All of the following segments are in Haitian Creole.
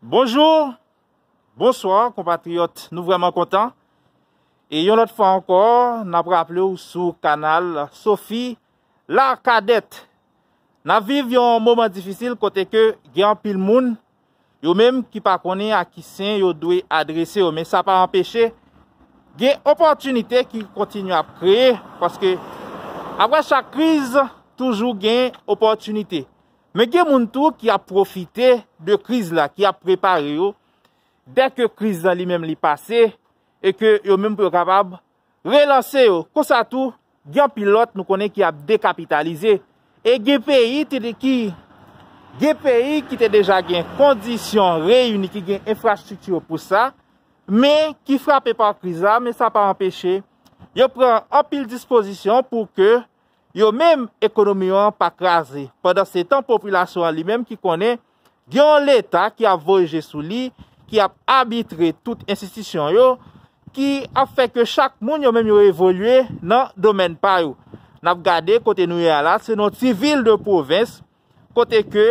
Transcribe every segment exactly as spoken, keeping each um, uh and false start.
Bonjou, bonswa konpatriyòt, nou vrèman kontan. E yon lòt fwa ankò, n ap raple w sou kanal Sophie La Cadette. N ap viv yon moman difisil kote ke gen anpil moun, yo menm ki pa konnen a ki sen yo dwe adrese yo, men sa pa anpeche gen opòtinite ki kontinye ap kreye, paske apre chak kriz, toujou gen opòtinite. Men gen moun tou ki ap pwofite de kriz la, ki ap prepare yo dèke kriz lan li menm li pase, e ke yo menm pou yo kapab relanse yo. Konsa tou, gen anpil lòt nou konnen ki ap dekapitalize. E gen peyi te de- ki gen peyi ki te deja gen kondisyon reyini, ki gen enfrastrikti pou sa, men ki frape pa kriz la, men sa pa anpeche yo pran anpil dispozisyon pou ke yo menm ekonomi an pa kraze. Pandan se tan, popilasyon an li menm ki konnen gen yon Leta ki ap voye je sou li, ki ap abitre tout enstitisyon yo, ki ap fè ke chak moun yo menm yo evolye nan domèn pa yo. N ap gade kote nou ye a la, se nan ti vil de pwovens, kote ke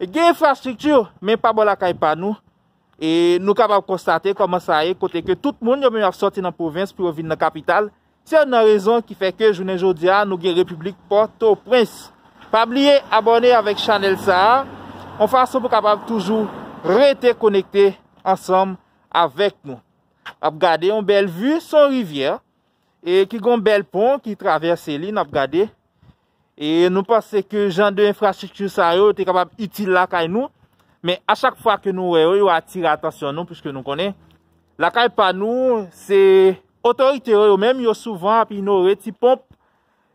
gen enfrastrikti, men pa bò lakay pa nou. E nou kapab konstate kòman sa ye, kote ke tout moun yo menm ap sòti nan pwovens pou yo vin nan kapital. Se youn nan rezon ki fè ke jounen jodi a nou gen Repiblik Pòtoprens. Pa bliye abòne avèk chanèl sa a, yon fason pou kapab toujou rete konekte ansanm avèk nou. Ap gade yon bèl vi, se yon rivyè, e ki gon bèl pon ki travèse li, n ap gade. E nou panse ke jan de enfrastrikti sa yo te kapab itil lakay nou, men a chak fwa ke nou wè yo, yo atire atansyon nou, piske nou konnen lakay pa nou, se otorite yo, yo menm, yo souvan ap inore ti ponp,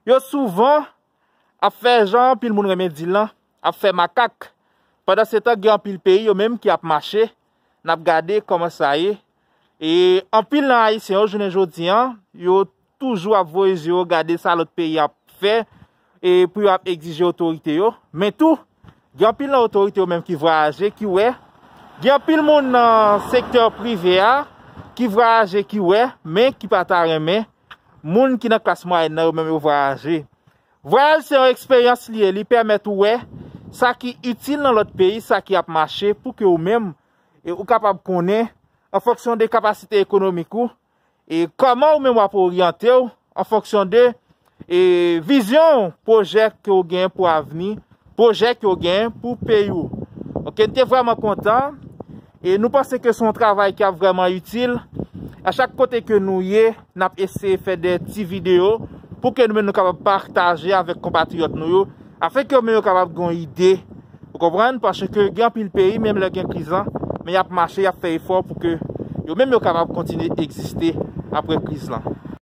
yo souvan ap fè jan anpil moun renmen di l lan, ap fè makak. Pandan se tan, gen anpil peyi yo menm ki ap mache, n ap gade kòman sa ye. E anpil nan Ayisyen yo, jounen jodi an, yo toujou ap voye je yo gade sa lòt peyi ap fè, e pou yo ap egzije otorite yo. Men tou, gen anpil nan otorite yo menm ki vwayaje, ki wè. Gen anpil moun nan sektè prive a ki vwayaje, ki wè, men ki pa ta renmen moun ki nan klas mwayèn nan yo menm yo vwayaje. Vwayaj se yon eksperyans li ye, li pèmèt ou wè sa ki itil nan lòt peyi, sa ki ap mache pou ke ou menm, e ou kapab konnen, an fonksyon de kapasite ekonomik ou, e kòman ou menm w ap oryante w an fonksyon de, e vizyon, pwojè ke w gen pou avni, pwojè ke w gen pou peyi w. Oke, n te vrèman kontan, e nou panse ke se yon travay ki ap vrèman itil. A chak kote ke nou ye, n ap eseye fè de ti videyo pou ke nou menm nou kapab pataje avèk konpatriyòt nou yo, afin ke yo menm yo kapab gen yon ide. Ou konprann? Paske gen anpil peyi, menm lè gen kriz lan, men y ap mache, y ap fè efò pou ke yo menm yo kapab kontinye egziste apre kriz lan.